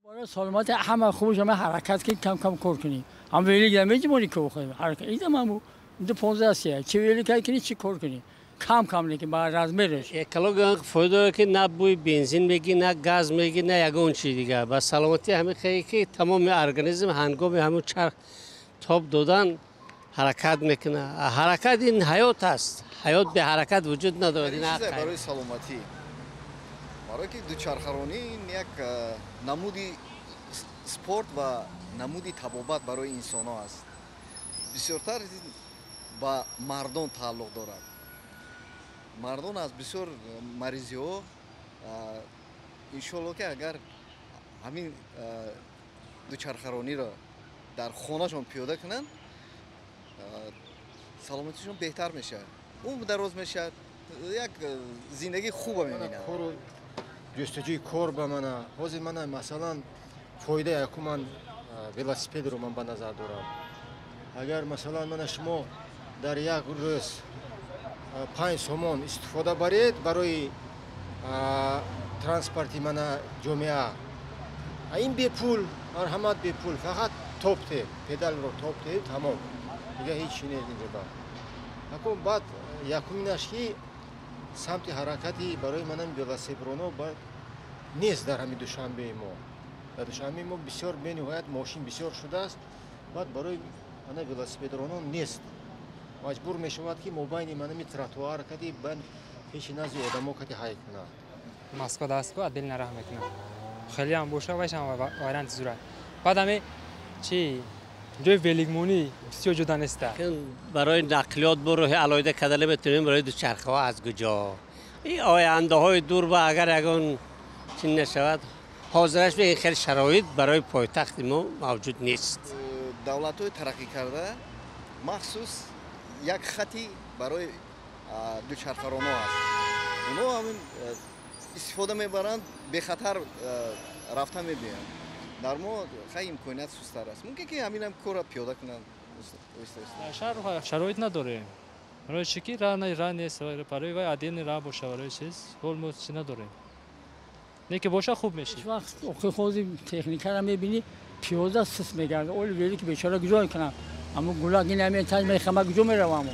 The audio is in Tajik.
Барои саломатӣ ҳама хуб шумо ҳаракат кунед, кам кам кор кунед. Ҳам велик намеҷмонӣ ки бихоҳем. Ҳаракат идам ҳаму 15 аст. Чӣ велик кунӣ, чӣ кор кунӣ. Кам кам лекин ба размераш. Экология фоида дорад, ки на бӯи бензин мегӣ, на газ мегӣ, на ягон чиз дигар. Ба саломатӣ ҳамин хеле ки тамоми организм ҳангоми ҳамун чарх тоб додан ҳаракат мекунад. Ҳаракат ин ҳаёт аст. Ҳаёт бе ҳаракат вуҷуд надорад. Ин чизе барои саломатӣ. Барои ки дучархаронӣ ин як намуди спорт ва намуди табобат барои инсонҳо аст. Бисёртар ба мардон тааллуқ дорад. Мардон аз бисёр маризиҳо, иншоалло, ки агар ҳамин дучархарониро дар хонашон пиёда кунанд, саломатишон беҳтар мешавад, умр дароз мешавад, як зиндагии хуба мебинанд. Кору ҷустуҷӯи кор ба мана ҳозир мана масалан фоида яку ман велосипедро ман ба назар дорам. Агар масалан мана шумо дар як рӯз 5 сомон истифода баред барои транспорти мана ҷомеа, ин бепул, марҳамат, бепул, фақат топте, педалро топте, тамом, дигар ҳеҷ чи нест инҷо. Акун баъд якуминаш ки самти ҳаракати барои манам велосипедроно нест дар ҳамин Душанбеи мо. Дар Душанбеи мо бисёр бениҳоят мошин бисёр шудааст, баъд барои мана велосипедроно нест. Маҷбур мешавад, ки мобайни манами тротуар кади банд пеши назди одамо кади ҳай кунад. Москва дастко отдельно раҳ мекунад. Хеле ҳам боша, вайшам варианти зурат. Баъд ҳами чи ҷои великмонӣ бисёр ҷуда неста. Барои нақлиёт бо роҳи алоҳида карда наметавонем, барои дучархаҳо аз куҷо? Ин ояндаҳои дур ба агар ягон чи нашавад, ҳозираш ин хеле шароит барои пойтахти мо мавҷуд нест. Давлатҳои тараққӣ карда махсус як хати барои дучархаронҳо аст. Онҳо ҳамин истифода мебаранд, бехатар рафта мебиёянд. Дар мо хай имконият сустар аст. Мумкин ки ҳаминам корро пиёда кунанд. Дар шаҳр шароит надорем. Барои чӣ ки раҳ нест, барои вай отдельный раҳ боша, барои чиз ҳол мо чи надорем. Не ки боша, хуб мешид. Вақт охир техникаро мебинӣ, пиёда сус мегардад. Оли велики бечора куҷо мекунад? Аммо гулак ин ҳамин таҷ мехама, куҷо меравам?